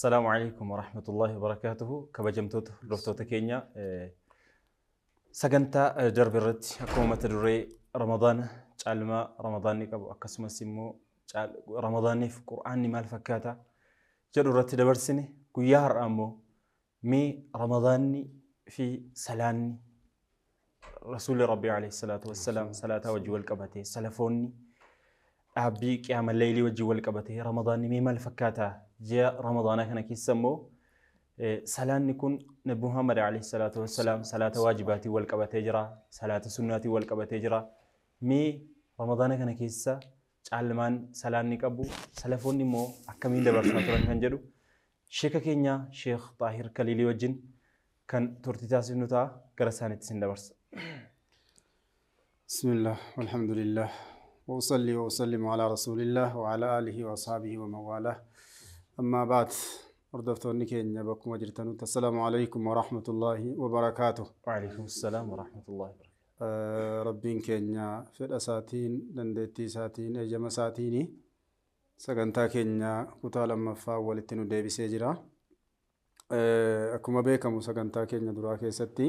Assalaamu alaikum warahmatullahi wabarakaatuhu. Kabajamtoota hordoftoota keenya, sagantaa darbe irratti akkuma mata duree Ramadaana, caalmaa Ramadaanni qabu, akkasumas immoo Ramadaanniif Qur'aanni maal fakkaata jedhu irratti dabarsine, guyyaa har'aa immoo mee Ramadaanni fi salaanni Rasuulli Rabbii alayhi salaatu wassalaam salaataa wajjin wal qabatee, salafoonni dhaabbii qiyaama leeylii wajjin wal qabatee Ramadaanni mee maal fakkaata, ji'a Ramadaanaa kana keessa immoo salaanni kun Nabi Muhammad alayhi salaatu wassalaam salaata waajibaatiin wal qabatee jira, salaata sunnaatiin wal qabatee jira, mee Ramadaana kana keessa caalmaan salaanni qabu, salafoonni immoo akkamiin dabarsaa turan kan jedhu sheeka keenya Sheekh Xaahir Kaliilii wajjin kan turtii taasifnu ta'a. Gara isaaniitti isin dabarsa. بسم الله والحمد لله وأصلي وأسلم على رسول الله وعلى آله وأصحابه ومن والاه، أما بعد، hordoftoonni keenya bakkuma jirtanutti السلام عليكم ورحمة الله وبركاته. وعليكم السلام ورحمة الله وبركاته. Rabbiin keenya fedha isaatiin, dandeettii isaatiin, eeyyama isaatiin sagantaa keenya kutaa lammaffaa walitti nu deebisee jira. Akkuma beekamu sagantaa keenya duraa keessatti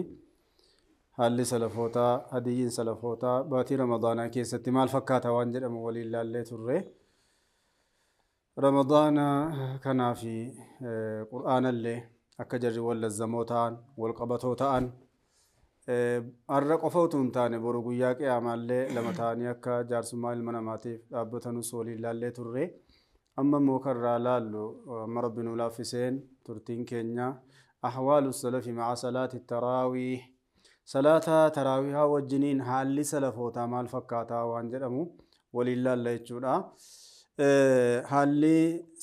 haalli salafootaa, hadiyyiin salafootaa baatii Ramadaanaa keessatti maal fakkaata waan jedhamu waliin laallee turre. Ramadaana kanaa fi Qur'aanallee akka jarri wal lazzamoo ta'an, wal qabatoo ta'an, har'a qofa utuu hin taane boru guyyaa qiyaamaallee lama ta'anii akka jaarsummaa ilma namaatiif dhaabbatanus waliin laallee turre. Amma immoo karraa laallu, amma Rabbi nu laaffiseen, turtiin keenya أحوال السلف مع صلاة التراويح, salaata taraawihaa wajjiniin haalli salafootaa maal fakkaataa waan jedhamu waliin laalla jechuudha. Haalli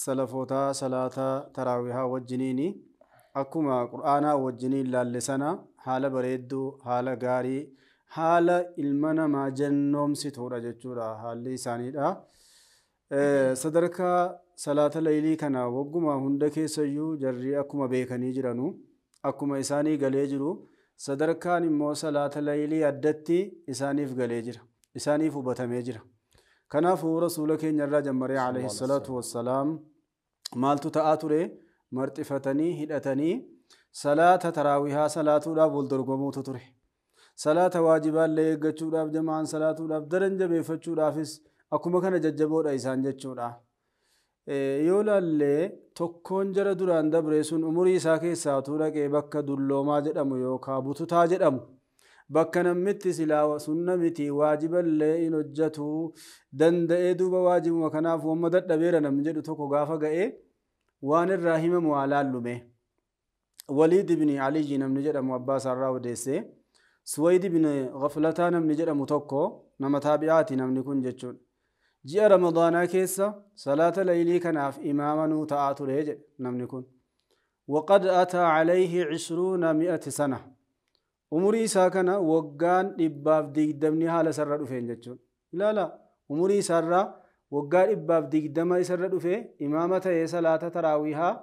salafootaa salaata taraawihaa wajjiniin akkuma Qur'aanaa wajjiniin laalle sana haala bareedduu, haala gaarii, haala ilma namaa jannoomsituudha jechuudha haalli isaaniidha. Sadarkaa salaata laylii kana wagguma hunda keessayyuu jarri akkuma beekanii jiranu, akkuma isaanii galee jiru, sadarkaan immoo salaata laylii addatti isaaniif galee jira, isaaniif hubatamee jira. Kanaafuu Rasuula keenya irraa jammaree عليه الصلاة والسلام maaltu ta'aa ture? Marxifatanii hidhatanii salaata taraawihaa salaatuudhaaf wal dorgomuutu ture. Salaata waajibaallee eeggachuudhaaf, jamaan salaatuudhaaf daran jabeeffachuudhaafis akkuma kana jajjaboodha isaan jechuudha. Yoo laallee tokkoon jara duraan dabre sun umurii isaa keessaa utuu dhaqee bakka dulloomaa jedhamu yookaan bututaa jedhamu, bakka namnitti silaa sunna miti waajiballee in hojjetu danda'ee, duuba waajibuma kanaaf wamma dadhabeera namni jedhu tokko gaafa ga'ee waan irraa himamu haa laallume. Waliid ibn Aliyyi namni jedhamu abbaa isaarraa odeesse. Suwayd ibn Ghaflataa namni jedhamu tokko nama taabi'aati namni kun jechuudha. Ji'a Ramadaanaa keessa salaata laylii kanaaf imaama nuu ta'aa ture jedhe namni kun. وقد أتى عليه 200 سنة. Umurii isaa kana waggaan 120 haala isarra dhufeen jechuudha. Ilaala, umurii isaarraa waggaa 120 isarra dhufe imaama ta'ee salaata taraawihaa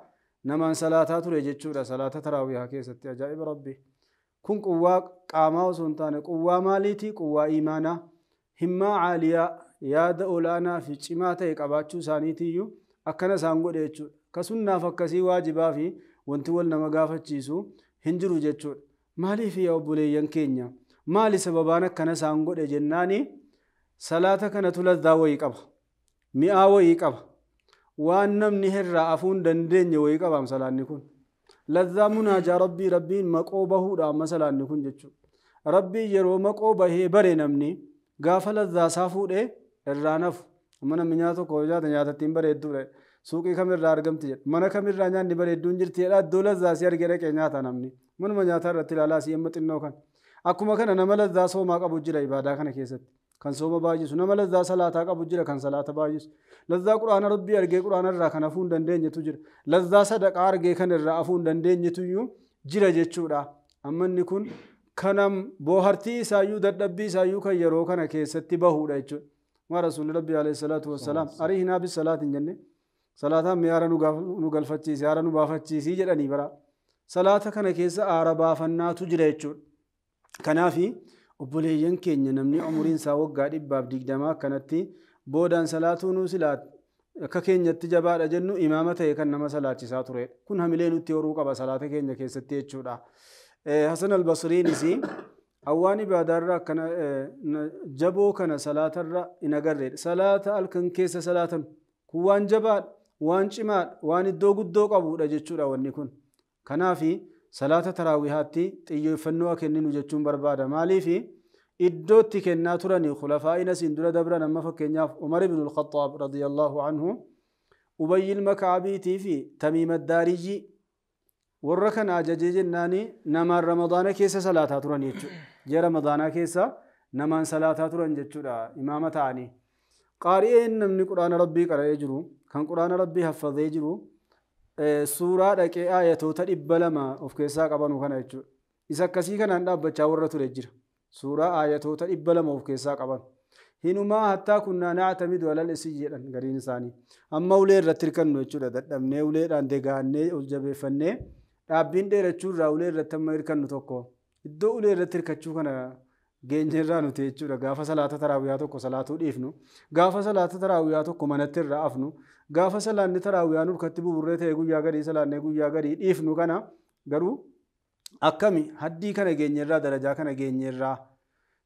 namaan salaataa ture jechuudha, salaata taraawihaa keessatti. Ajaa'iba Rabbi. Kun quwwaa qaamaa osoo hin taane quwwaa maaliiti? Quwwaa iimaanaa. Himmaa caaliyaa, yaada olaanaa fi cimaa ta'e qabaachuu isaaniitiyyuu akkana isaan godhe jechuudha. Ka sunnaaf akkasii waajibaa fi wanti wal nama gaafachiisu hin jiru jechuudha. Maaliif yaa obboleeyyan keenya, maali sababaan akkana isaan godhe jennaani, salaata kanatu lazzaa wayii qaba. Mi'aa wayii qaba. Waan namni irraa afuu hin dandeenye wayii qabaam salaanni kun. Lazzaa munaajaa Rabbii, Rabbiin maqoo bahuudha amma salaanni kun jechuudha. Rabbiin yeroo maqoo bahee bare namni gaafa lazzaa isaa fuudhee irraa nafu. Amma namni nyaata tokko nyaata, nyaata ittiin bareedduudha. Suuqii kamirraa argamti jedha. Mana kamirraa nyaanni bareedduun jirti jedha. Iddoo lazzaa si argee dhaqee nyaata namni. Manuma nyaataa irratti ilaalaa si amma xinnoo kan. Akkuma kana nama lazzaa soomaa qabu jira ibaadaa kana keessatti. Kan sooma baay'isu, nama lazzaa salaataa qabu jira, kan salaata baay'isu. Lazzaa Quraana Rabbii argee Quraana irraa kan hafuu hin dandeenyetu jira. Lazzaa sadaqaa argee kan irraa hafuu hin dandeenyetu jira jechuudha. Amma inni kun kanam boohartii isaayyuu, dadhabbii isaayyuu kan yeroo kana keessatti bahuudha jechuudha. Maa Rasuulli Rabbii عليه الصلاة والسلام أرحنا بالصلاة hin jenne, salaataan mi'aara nu galfachiisi, aara nu baafachiisii jedhanii bara. Salaata kana keessa aara baafannaatu jira jechuudha. Kanaafi obboleeyyan keenya, namni umuriin isaa waggaa 120 akkanatti boodaan salaatuu nuu silaa Akka keenyatti jabaadha jennu imaama ta'e kan nama salaachisaa ture. Kun hamilee nutti horuu qaba salaata keenya keessatti jechuudha. Hasan al-Basriinis awwaan ibaadaarra akkana jaboo kana salaatarra hin agarreedha. Salaata halkan keessa salaatan kun waan jabaadha, waan cimaadha, waan iddoo guddoo qabudha jechuudha wanni kun. Kanaafi salaata taraawihaatti xiyyeeffannoo kenninu jechuun barbaada. Maaliifi iddootti kennaa turanii khulafaa'in asiin dura dabran amma fakkeenyaaf Umar ibn al-Khattaab radiyallahu anhu Ubayy ilma Ka'abiitii fi Tamiim ad-Daariyyi warra kana ajajee jennaani namaan Ramadaana keessa salaataa turan jechuudha. Ji'a Ramadaanaa keessa namaan salaataa turan jechuudha imaama ta'anii. Qaari'een namni Quraana Rabbii qara'ee jiru kan Quraana Rabbii haffazee jiru suuraa dhaqee ayatoota 200 of keessaa qabanu kana jechuudha. Isa akkasii kanaan dhaabbachaa warra ture jira. Suuraa ayatoota 200 of keessaa qaban. Hinumaa hattaa kunnaa na'tamidu alal isii jedhan gariin isaanii. Amma ulee irratti hirkannu jechuudha. Dadhabnee uleedhaan degaannee ol jabeeffannee dhaabbiin dheerachuu irraa ulee irratti amma hirkannu tokko. Iddoo ulee irratti hirkachuu kana geenyerraa nuti jechuudha. Gaafa salaata taraawiyaa tokko salaatuu dhiifnu, gaafa salaata taraawiyaa tokko manatti irraa afnu, gaafa salaanni taraawiyaa nurkatti buburree ta'e guyyaa gadii salaannee guyyaa gadii dhiifnu kana garuu akkami haddii kana geenyerraa darajaa kana geenyerraa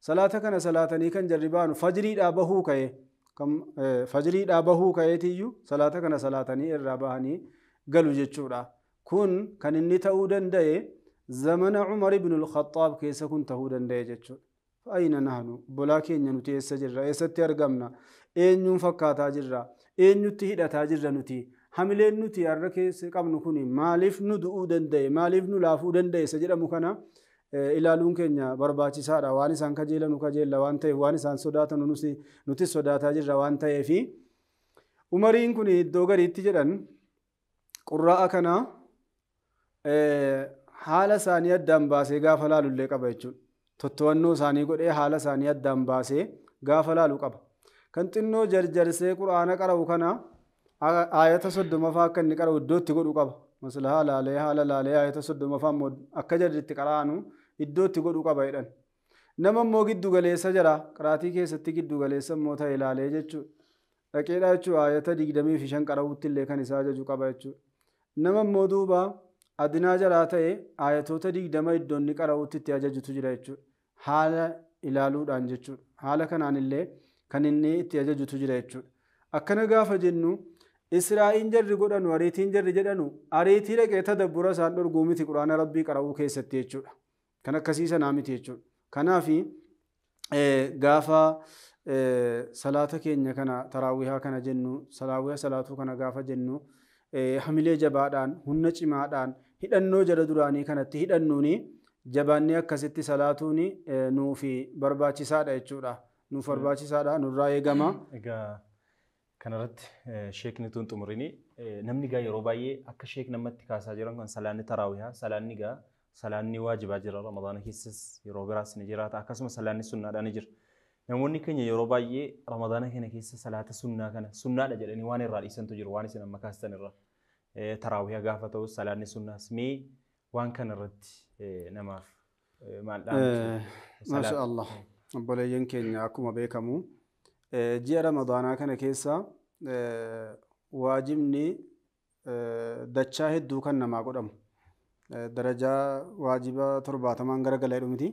salaata kana salaatanii kan jarri baanu fajriidhaa bahuu ka'e kan fajriidhaa bahuu ka'eetiyyuu salaata kana salaatanii irraa bahanii galu jechuudha. Kun kan inni ta'uu danda'e zamana Umar ibn al-Khattaab keessa kun ta'uu danda'e jechuudha. Ayna nahnu bolaa keenya nuti eessa jirra? Eessatti argamna? Eenyuun fakkaataa jirra? Eenyutti hidhataa jirra nuti? Hamileen nuti har'a keessa qabnu kun maaliif nu du'uu danda'e? Maaliif nu laafuu danda'e? Isa jedhamu kana ilaaluun keenya barbaachisaadha. Waan isaan kajeelanu kajeella waan ta'eef, waan isaan sodaatanu nuti sodaataa jirra waan ta'eefi Umariin kun iddoo gadiitti jedhan qurraa'a kana haala isaanii addaan baasee gaafa laalullee qaba jechuudha. Tottowannoo isaanii godhee haala isaanii addaan baasee gaafa laalu qaba. Kan xinnoo jarjarsee quraana qara'u kana ayata 30 faa akka inni qara'u iddootti godhu qaba. Maslahaa laalee haala laalee ayata 30 faa immoo akka jarri itti qara'anu iddootti godhu qaba jedhan. Nama immoo giddu galeessa jira qaraatii keessatti giddu galeessa immoo ta'e laalee jechuudha. Dhaqeedha jechuudha ayata 25 qara'uutti illee kan isaa ajaju qaba jechuudha. Nama immoo duuba adinaa jaraa ta'e ayatoota 20 iddoon inni qara'uutti itti ajajutu jira jechuudha. Haala ilaaluudhaan jechuudha. Haala kanaan illee kan inni itti ajajutu jira jechuudha. Akkana gaafa jennu Israa'iin jarri godhanu ariitiin jarri jedhanu ariitii dhaqee tadabbura isaan dhorguu miti Quraana Rabbii qara'uu keessatti jechuudha. Kan akkasii sanaa miti jechuudha. Kanaafi gaafa salaata keenya kana taraawihaa kana jennu salaawiha salaatuu kana gaafa jennu hamilee jabaadhaan humna cimaadhaan hidhannoo jara duraanii kanatti hidhannuuni jabaannee akkasitti salaatuuni nuufi barbaachisaadha jechuudha. Nuuf barbaachisaadha nurraa eegama. Egaa kanarratti sheekni tun xumurini namni gaa yeroo baay'ee akka sheek namatti kaasaa jiran kan salaanni taraawihaa salaanni gaa salaanni waajibaa jira Ramadaana keessas yeroo biraas ni jiraata akkasuma salaanni sunnaadhaan ni jira. Namoonni keenya yeroo baay'ee Ramadaana kana keessa salaata sunnaa kana sunnaadha jedhanii waan irraa dhiisantu jiru waan isin amma kaastan irra. Taraawihaa gaafa ta'us salaanni sunnaas mee waan kanarratti namaaf maal dhaamtu? Maasha Allah. Obboleeyyan keenya akkuma beekamu ji'a Ramadaanaa kana keessa waajibni dachaa hedduu kan namaa godhamu. Darajaa waajiba 70 garagala jedhu miti.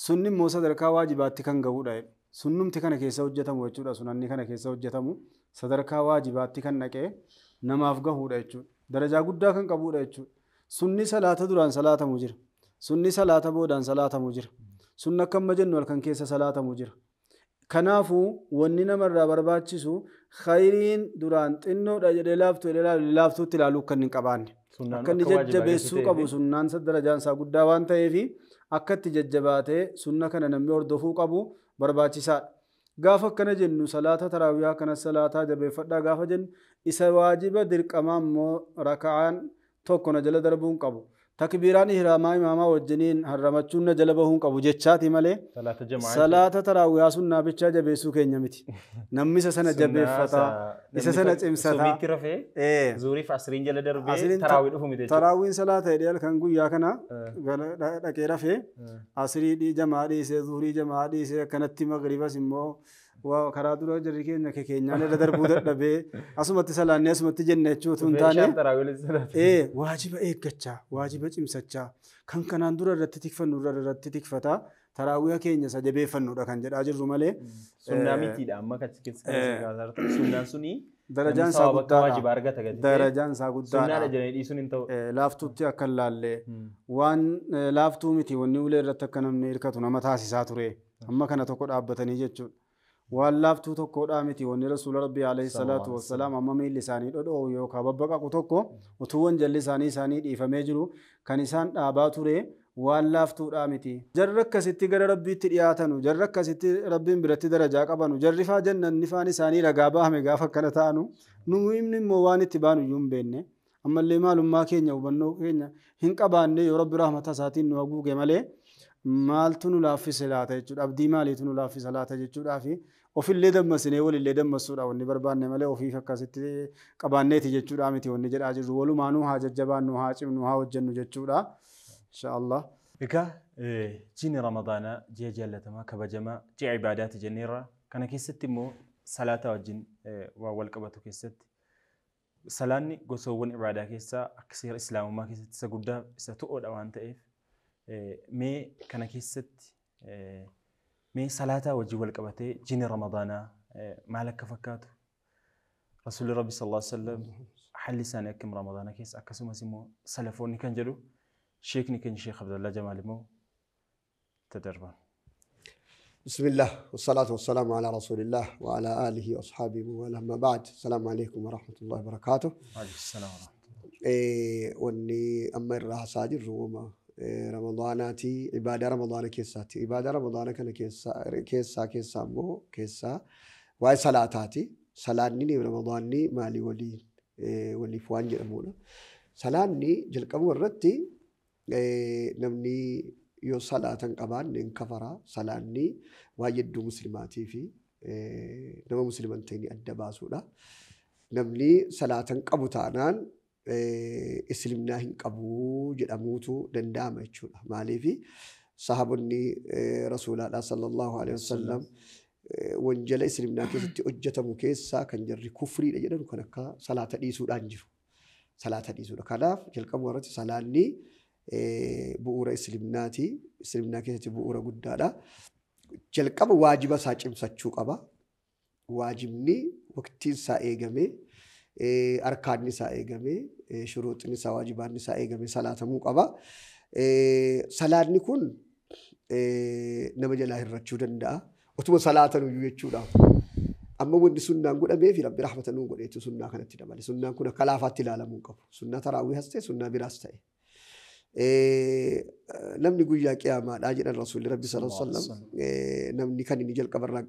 Sunni immoo sadarkaa waajibaatti kan gahudha. Sunnumti kana keessa hojjetamu jechuudha. Sunanni kana keessa hojjetamu sadarkaa waajibaatti kan dhaqee namaaf gahudha jechuudha. Darajaa guddaa kan qabudha jechuudha. Sunni salaata duraan salaatamu jira. Sunni salaata boodaan salaatamu jira. Sunni akka amma jennu halkan keessa salaatamu jira. Kanaafuu wanni namarraa barbaachisu khayriin duraan xinnoodha jedhee laaftuu jedhee laaftuutti ilaaluu kan hin qabaanne. Akka inni jajjabeessuu qabu sunnaan darajaan isaa guddaa waan ta'eef akka itti jajjabaatee sunna kana namni hordofuu qabu barbaachisaadha. Gaafa akkana jennu salaata taraawiyaa kanas salaataa jabeeffadhaa gaafa jennu isa waajiba dirqamaa immoo raka'aan tokko na jala darbuu hin qabu. Takbiiraan ihraamaa imaamaa wajjiniin harramachuun na jala bahuu hin qabu jechaati malee salaata taraawiyaa sunnaa bichaa jabeessuu keenya miti. Namni isa sana jabeeffataa, isa sana cimsataa. Subiitti rafee zuuriif asriin jala darbee taraawii dhufu miti jechuudha. Taraawiin salaata jedhee halkan guyyaa kana dhaqee rafee asrii jamaa dhiisee zuurii jamaa dhiisee akkanatti magriibas immoo Waa karaa dura jarri keenya keenyaan irra darbuu dadhabee asumatti salaannee asumatti jenne jechuutu hin taane waajiba eeggachaa waajiba cimsachaa kan kanaan dura irratti tikfannu irratti tikfataa taraawwiha keenya isa jabeeffannudha kan jedhaa jirru malee. Sunnaa mitiidha amma kan keessa sunnaan suni darajaan isaa guddaadha. Darajaan isaa guddaadha. Sunnaadha jedhanii dhiisuun hin ta'u. Laaftuutti akka hin laalle waan laaftuu miti wanni ulee irratti akka namni hirkatu nama taasisaa ture. Amma kana tokko dhaabbatanii jechuudha. Waan laaftuu tokkodhaa miti wanni rasuula rabbii alayhi salaatu wassalaam amma miilli isaanii dhodhoo'u yookaan babbaqaqu tokko utuu wanjalli isaanii dhiifamee jiru kan isaan dhaabaa ture waan laaftuudhaa miti. Jarri akkasitti gara rabbiitti dhiyaatanu, jarri akkasitti rabbiin biratti darajaa qabanu, jarri faa jannanni faan isaanii ragaa bahame gaafa akkana ta'anu, nu himni immoo waan itti baanu iyyuu hin beekne. Ammallee maalummaa keenya hubannoo keenya hin qabaanne yoo rabbi rahmata isaatiin nu haguuge malee maaltu nu laaffise laata jechuudha. Abdii maaliitu nu laaffise laata jechuudhaa fi ofillee dammasinee walillee dammassuudha wanni barbaanne malee ofiif akkasitti qabaanneeti jechuudha miti wanni jedhaa jirru. Walumaanuu haa jajjabaannu, haa cimnu, haa hojjennu jechuudha. Inshaallah. Egaa jiini Ramadaanaa ji'a jaallatamaa kabajamaa ji'a ibaadaati jenneerra. Kana keessatti immoo salaataa wajjin waan wal qabatu keessatti salaanni gosoowwan ibaadaa keessaa akka seera islaamummaa keessatti isa guddaa isa to'oodha waan ta'eef mee kana keessatti mee salaataa wajjin wal qabatee jiini Ramadaanaa maal akka fakkaatu Rasuulli Rabbi sallallahu alaihi wasallam haalli isaanii akkam Ramadaana keessa akkasumas immoo salafoonni kan jedhu شيخني كان شيخ عبد الله جمال مو تدربان. بسم الله والصلاة والسلام على رسول الله وعلى آله وأصحابه ومن بعد. السلام عليكم ورحمة الله وبركاته. وعليكم السلام ورحمة الله. واني أمر راح ساجر روما رمضاناتي عبادة رمضان كيساتي عبادة رمضان كان كيسا كيسا كيسا مو كيسا واي صلاتاتي صلاتني رمضاني مالي ولي ولي فوان جرمونا صلاتني جلقبو الرتي namni yoo salaatan qabaanne hin kafaraa salaanni waa hedduu muslimaatii fi nama musliman ta'in adda baasuudha. Namni salaatan qabu taanaan islimnaa hin qabu jedhamuutu danda'ama jechuudha. Maaliif sahaabonni rasuulaadhaa sallallahu alaihi wasallam wanjala islimnaa keessatti hojjetamu keessaa kan jarri kufriidha jedhamu kan akka salaata dhiisuudhaan jiru. Salaata dhiisuudha. Kanaaf jalqabuma irratti salaanni bu'uura islimnaati. Islimnaa keessatti bu'uura guddaadha. Jalqaba waajiba isaa cimsachuu qaba. Waajibni waqtiin isaa eegamee, arkaanni isaa eegamee, shuruuxni isaa waajibaanni isaa eegamee salaatamuu qaba. Salaanni kun nama jalaa hirrachuu danda'a. Otuma salaatan iyyuu jechuudha. Amma wanni sunnaan godhamee fi Rabbi rahmata nuun godheetu sunnaa kanatti dabale. Sunnaan kun akka laafaatti ilaalamuu hin qabu. Sunnaa taraawwii ta'e sunnaa biraas ta'e. Namni guyyaa qiyaamaadhaa jedhan Rasuulli Rabbi sallallahu alaihi wasallam namni kan inni jalqabarraa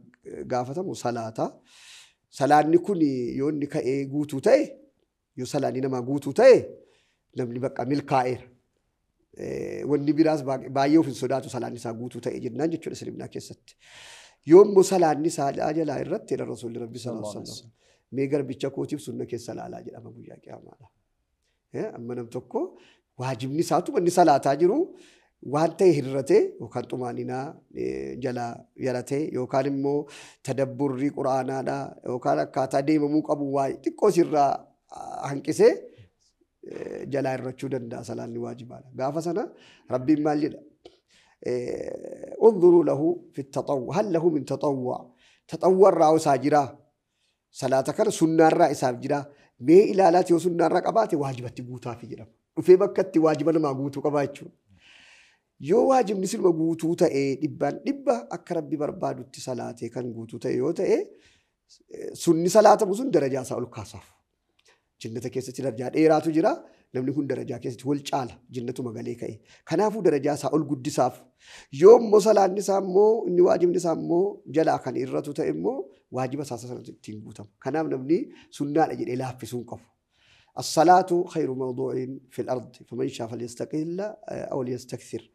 gaafatamu salaata. Salaanni kun yoo inni ka'ee guutuu ta'e yoo salaanni namaa guutuu ta'e namni bakka milkaa'eera. Wanni biraas baay'ee of hin sodaatu salaanni isaa guutuu ta'e jennaan jechuudha islimnaa keessatti. Yoo immoo salaanni isaa jalaa irratti jedhan Rasuulli Rabbi sallallahu alaihi wasallam mee garbicha kootiif sunna keessa laalaa jedhama guyyaa qiyaamaadha. Amma nam tokko waajibni isaatu wanni salaataa jiru waan ta'e hirratee yookaan xumaaninaa jala yaratee yookaan immoo tadabburrii quraanaadhaa yookaan akkaataa deemamuu qabu waa xiqqoo sirraa hanqisee jalaa hirrachuu danda'a salaanni waajibaadha. Gaafa sana Rabbiin maal jedha? Unzuruu lahu fi tatawwu hal lahu min tatawwu tatawwu irraa isaa jiraa salaata kana sunnaarraa isaaf jiraa mee ilaalaati yoo sunnaarraa qabaate waajibatti guutaafi jedhama. Dhufee bakka itti waajiba namaa guutuu qabaa jechuudha. Yoo waajibni silma guutuu ta'e dhibbaan dhibba akka Rabbi barbaadutti salaatee kan guutuu ta'e yoo ta'e sunni salaatamu sun darajaa isaa ol kaasaaf. Jannata keessatti darajaa dheeraatu jira. Namni kun darajaa keessatti wal caala jannatuma galee ka'e. Kanaafuu darajaa isaa ol guddisaaf. Yoo immoo salaanni isaa immoo inni waajibni isaa immoo jalaa kan irratu ta'e immoo waajiba isaa sanatti ittiin guutama. Kanaaf namni sunnaadha jedhee laaffisuu hin qabu. الصلاة خير موضوع في الأرض فمن شاء فليستقل أو ليستكثر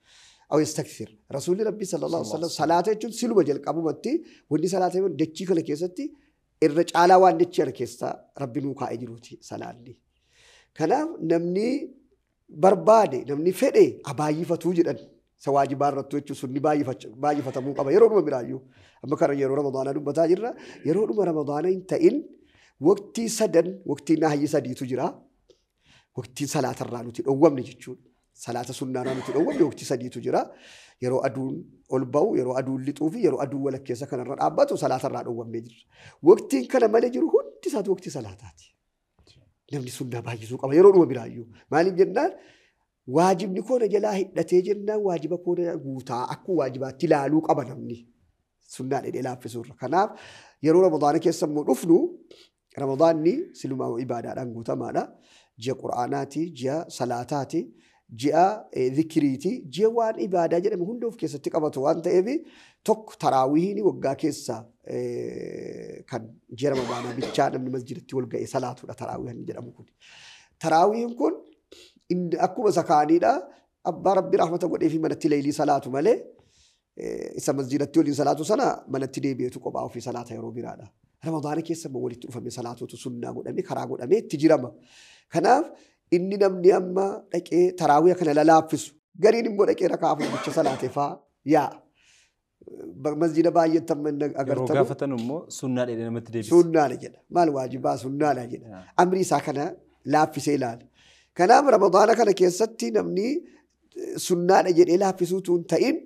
أو يستكثر. رسول ربي صلى الله عليه وسلم صلاة جل سلوى جل قبو متي وني صلاة من دتشي كل كيستي الرجال وان دتشي ركيستا ربي نوكا أجروتي صلاة لي كلام نمني بربادي نمني فدي أبايي فتوجد Isa waajibaa irratti jechuun sunni baay'ifatamuu qaba. Yeroo dhuma biraayyuu. Amma kana yeroo Ramadaanaa dubbataa jirra. Yeroo dhuma Ramadaana hin ta'in waqtii sadan waqtii nahyi sadiitu jira. Waqtiin salaatarraa nuti dhowwamne jechuudha. Salaata sunnaarraa nuti dhowwamne waqtii sadiitu jira. Yeroo aduun ol ba'u, yeroo aduun lixuu fi yeroo aduun walakkeessa kanarra dhaabbatu salaatarraa dhowwamnee jirra. Waqtiin kana malee jiru hundi isaatu waqtii salaataati. Namni sunnaa baay'isuu qaba yeroo dhuma biraayyuu. Maaliif jennaan waajibni koo na jalaa hidhatee jennaan waajiba koo na guutaa akkuma waajibaatti ilaaluu qaba namni. Sunnaa dheedhee laaffisuurra. Kanaaf yeroo Ramadaana keessa immoo dhufnu Ramadaanni silumaa ibaadaadhaan guutamaadha. Ji'a Qur'aanaati, ji'a salaataati, ji'a zikiriiti, ji'a waan ibaadaa jedhame hunda of keessatti qabatu waan ta'eef tokko taraawihiin waggaa keessa kan ji'a Ramadaanaa bichaa namni masjidatti wal ga'ee salaatudha taraawihiin jedhamu kun. Taraawihiin kun akkuma isa kaaniidha. Abbaa Rabbi rahmata godhee fi manatti leelii salaatu malee isa masjidatti waliin salaatu sana manatti deebi'eetu kophaa ofii salaata yeroo biraadha. Ramadaana keessa immoo walitti dhufame salaatuutu sunnaa godhamee karaa godhamee itti jirama. Kanaaf inni namni amma dhaqee taraawiya kana lalaaffisu gariin immoo dhaqee rakaa afur bicha salaate faa yaa'a. Masjida baay'eetti amma inni Yeroo agartamu gaafatan immoo sunnaa dheedhee namatti deebisa. sunnaadha jedha. Maal waajibaa sunnaadha jedha. Amri isaa kana laaffisee ilaala. Kanaaf Ramadaana kana keessatti namni sunnaadha jedhee laaffisuutu hin ta'in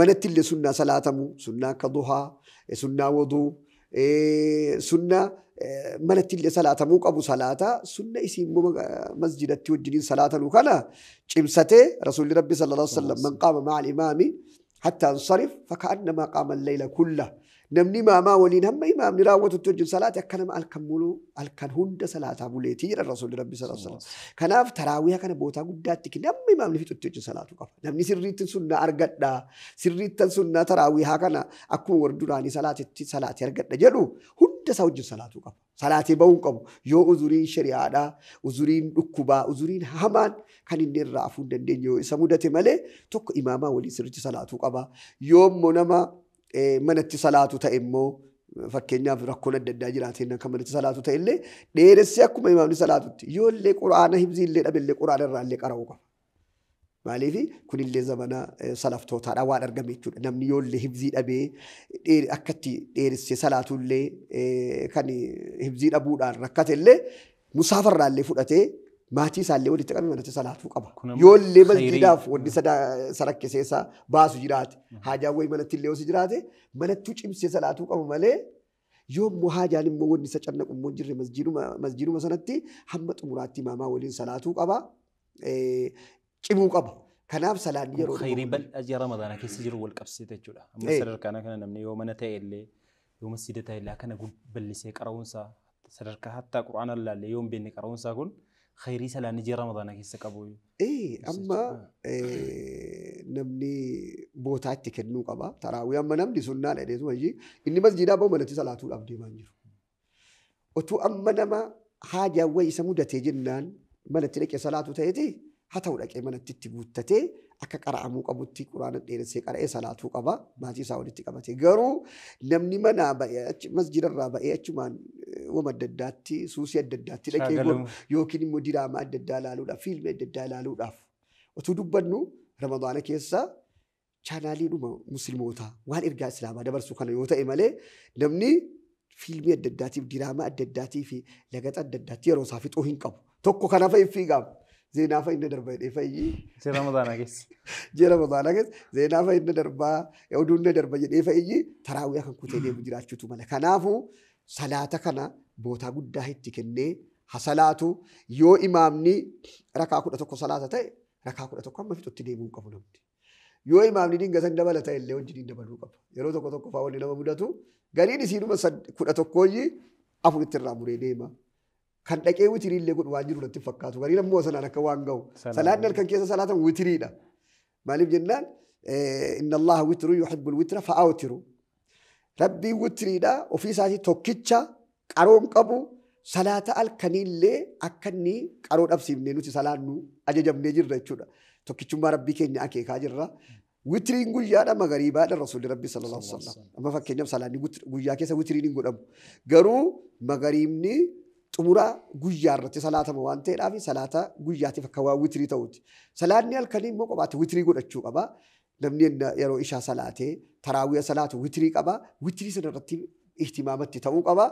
manatti illee sunnaa salaatamu, sunnaa akka duhaa, sunnaa wuduu, sunnaa manatti illee salaatamuu qabu salaata, sunna isii immoo masjidatti wajjiniin salaatanuu kana cimsatee Rasuulli Rabbi sallallahu alaihi wasallam man qaama ma'al imaami hatta ansarif faka'annamaa qaama al-layla kulla. Namni imaamaa waliin hamma imaamni raawwatutti wajjin salaate akka nama halkan muluu halkan hunda salaataa buleetii jedhan Rasuulli Rabbi sallallahu alaihi wasallam. Kanaaf taraawiyaa kana bootaa guddaatti kenne hamma imaamni fixutti wajjin salaatu qaba. Namni sirriitti sunnaa argadha, sirriitti sunnaa taraawiyaa kana akkuma warri duraanii salaatetti salaatee argadha jedhu hunda isaa wajjin salaatuu qaba. Salaatee bahuu hin qabu. Yoo uzuriin shari'aadhaa, uzuriin dhukkubaa, uzuriin hamaan kan inni irraa hafuu hin dandeenye yoo isa mudate malee tokko imaamaa waliin sirriitti salaatuu qaba. Yoo immoo nama manatti salaatu ta'e immoo fakkeenyaaf rakkoon adda addaa jiraateen kan manatti salaatu ta'e illee dheeressee akkuma imaamni salaatutti yoo illee quraana hibzii illee dhabe illee quraana irraa illee qara'uu qaba. Maaliif kunillee zamana salaftootaadha waan argame jechuudha. Namni yoo illee hibzii dhabee akkatti dheeressee salaatu illee kan hibzii dhabuudhaan rakkate illee musaafarraa illee fudhatee maatii isaallee walitti qabee manatti salaatuu qaba. Kun ammoo Yoo illee khayrii. masjidaaf wanni sarakkisee isaa baasu jiraate, haajaan wayii manatti illee yoo jiraate, manattuu cimsee salaatuu qaba malee yoo immoo haajaan immoo wanni isa cannaqu immoo hin jirre masjiduma sanatti hamma xumuraatti imaamaa waliin salaatuu qaba. Cimuu qaba. Kanaaf salaanni yeroo Khayrii bal'aa ji'a Ramadaanaa keessa jiru wal qabsiisa jechuudha. Amma sadarkaa kana namni yoo mana ta'e illee yoo masjida ta'e illee akkana bal'isee qara'uunsaa sadarkaa hattaa quraana ilaallee yoo hin beekne qara'uunsaa kun khayrii salaanni ji'a Ramadaanaa keessa qabu. Amma namni bootaa itti kennuu qaba. Taraawii amma namni sunnaa dheedeetu wayii inni masjidaa bahu manatti salaatuudhaaf deemaa hin jiru. Otuu amma nama haajaan wayii isa mudatee jennaan manatti dhaqee salaatu ta'eeti haa ta'u dhaqee manatti itti guuttatee akka qara'amuu qabutti quraana dheeressee qara'ee salaatuu qaba. Maatii isaa walitti qabate. Garuu namni manaa ba'ee achi masjidarraa ba'ee achumaan wama adda addaatti suusii adda addaatti dhaqee Shaagaluun. yookiin immoo diraamaa adda addaa ilaaluudhaaf fiilmii adda addaa ilaaluudhaaf otuu dubbannu Ramadaana keessa chaanaaliidhuma muslimootaa waan ergaa islaamaa dabarsu kana yoo ta'e malee namni fiilmii adda addaatiif diraamaa adda addaatii fi lagaxa adda addaatti yeroo isaa fixuu hin qabu. Tokko kana fa'i fiigaam. Zeenaa fa'i inni darba jedhee fa'i. Ji'a Ramadaanaa keessa. Ji'a Ramadaanaa keessa zeenaa fa'i inni darbaa oduun inni darba jedhee fa'i taraawiyaa kan kutee deemu jiraachuutu mala. Kanaafuu salaata kana bootaa guddaa itti kennee hasalaatu yoo imaamni rakaa 11 salaata ta'e rakaa 11 hamma fixutti deemuu hin qabu namni. Yoo imaamni dingatan dabala ta'e illee wajjin dabaluu qaba. Yeroo tokko tokko fa'aa wanni nama mudatu gariin isiinuma 11 afur itti irraa muree deema. Kan dhaqee witirii illee godhu waan jiru natti fakkaatu. Gariin ammoo sanaan akka waan ga'u. Salaanni halkan keessa salaatan witiriidha. Maaliif jennaan inna Allaha witru yuhibbul witra fa'awtiru. Rabbiin witiriidha ofii isaatii tokkicha qaroon qabu salaata halkaniillee akka inni qaroo dhabsiifnee nuti salaannu ajajamnee jirra jechuudha. Tokkichummaa Rabbii keenya akeekaa jirra. Witiriin guyyaadha magariibaadha Rasuulli Rabbi sallallahu alaihi wasallam. Amma fakkeenyaaf salaanni guyyaa keessa witiriin hin godhamu. Garuu magariibni xumura guyyaa irratti salaatama waan ta'eedhaaf salaata guyyaatiif akka waan witirii ta'uuti. Salaanni halkanii immoo kophaatti witirii godhachuu qaba. Namni yeroo ishaa salaatee taraawiya salaatu witirii qaba. Witirii sanarratti ihtimaamatti ta'uu qaba.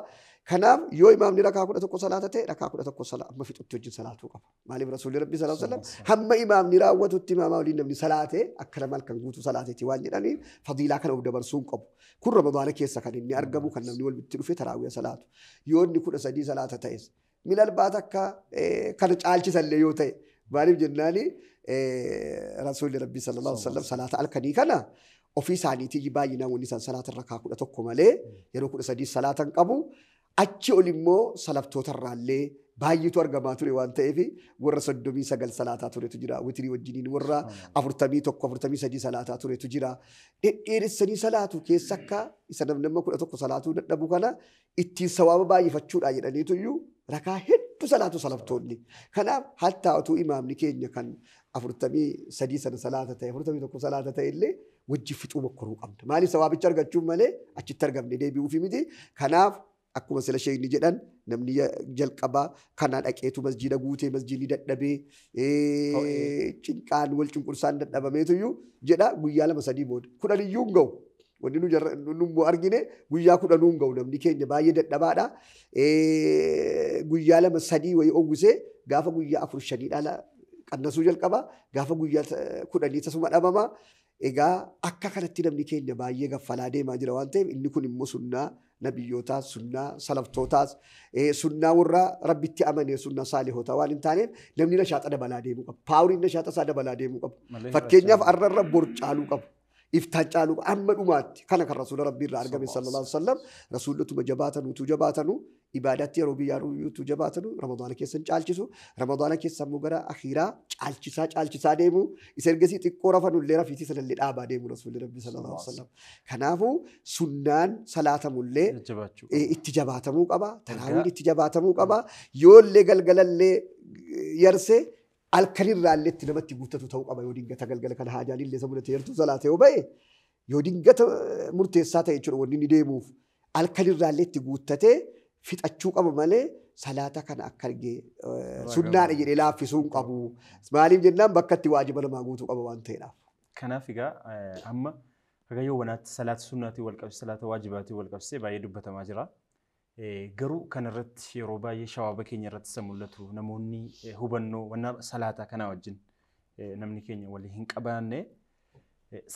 Kanaaf yoo imaamni rakaa 11 salaata ta'e rakaa 11 amma fixutti wajjin salaatuu qaba. Maaliif Rasuulli Rabbi sallallahu alaihi wasallam hamma imaamni raawwatutti imaamaa waliin namni salaate akka nama halkan guutuu salaateeti waan jedhaniif fadiilaa kana of dabarsuu hin qabu. Kun Ramadaana keessa kan inni argamu kan namni walitti dhufe taraawiya salaatu. Yoo inni 13 salaata ta'es milalbaat akka kana caalchisallee yoo ta'e maaliif jennaani Rasuulli Rabbi sallallahu alaihi wasallam salaata halkanii kana ofii isaaniitii baay'inaan wanni isaan salaata rakaa 11 malee yeroo 13 salaatan qabu. Achi ol immoo salaftoota irraallee baay'eetu argamaa ture waan ta'eef warra 39 salaataa turetu jira. Witirii wajjiniin warra 41, 43 salaataa turetu jira. Dhedheeressanii salaatu keessa akka isa namni 11 salaatuu dadhabu kana ittiin sawaaba baay'ifachuudha jedhaniitu iyyuu rakaa hedduu salaatu salaftoonni. Kanaaf hattaa utuu imaamni keenya kan 43 sana salaata ta'e, 41 salaata ta'e illee wajji fixuu mokkoruu qabna. Maaliif sawaabicha argachuun malee achitti argamne deebi'uufi miti. Kanaaf akkuma sila sheekni jedhan namni jalqaba kana dhaqeetu masjiida guutee masjiidni dadhabee cinqaan wal cunqursaan dadhabameetu iyyuu jedha guyyaa 2-3 booda 10 iyyuu hin ga'u. Wanni nu immoo argine guyyaa 10 hin ga'u namni keenya baay'ee dadhabaadha. Guyyaa 2-3 wayii owwisee gaafa guyyaa 4-5 dhala qannasuu jalqaba gaafa guyyaa 10 tasuma dhabama. Egaa akka kanatti namni keenya baay'ee gaffalaa deemaa jira waan ta'eef inni kun immoo sunnaa nabiyyootaas, sunnaa salaftootaas, sunnaa warra rabbitti amane, sunnaa saalihootaa waan hin taaneef namni nashaaxa dabalaa deemuu qaba. Paawuriin nashaaxa isaa dabalaa deemuu qaba. Fakkeenyaaf arrarra bor caaluu qaba. Iftaan caaluu qaba. Amma dhumaatti kana kan rasuula rabbii irraa argame sallallahu alaihi wasallam rasuulotuma jabaatanu utuu jabaatanu ibaadaatti yeroo biyyaa utuu jabaatanu Ramadaana keessa hin caalchisu. Ramadaana keessa immoo gara akhiiraa caalchisaa caalchisaa deemu. Isa ergasii xiqqoo rafanullee rafiitii sanallee dhaabaa deemu rasuulli rabbii sallallahu alaihi wasallam. Kanaafuu sunnaan salaatamullee itti jabaatamuu qaba. Taraawiin itti jabaatamuu qaba. Yoollee galgalallee yarsee halkanirraallee itti namatti guuttatu ta'uu qaba. Yoo dingata galgala kana haajaanillee isa mudate yartuu salaate yoo ba'e yoo dingata murteessaa ta'e jechuudha wanni inni deemuuf halkanirraallee itti guuttatee fixachuu qaba malee salaata kana akka argee sunnaadha jedhee laaffisuu hin qabu. Maaliif jennaan bakka itti waajiba namaa guutuu qaba waan ta'eedhaaf. Kanaaf egaa amma haga yoowwanaatti salaata sunnaatiin wal qabsiisee salaata waajibaatiin wal qabsiisee baay'ee dubbatamaa jira. Garuu kanarratti yeroo baay'ee shawaaba keenya irratti isa mul'atu namoonni hubannoo wanna salaata kanaa wajjin namni keenya walii hin qabaanne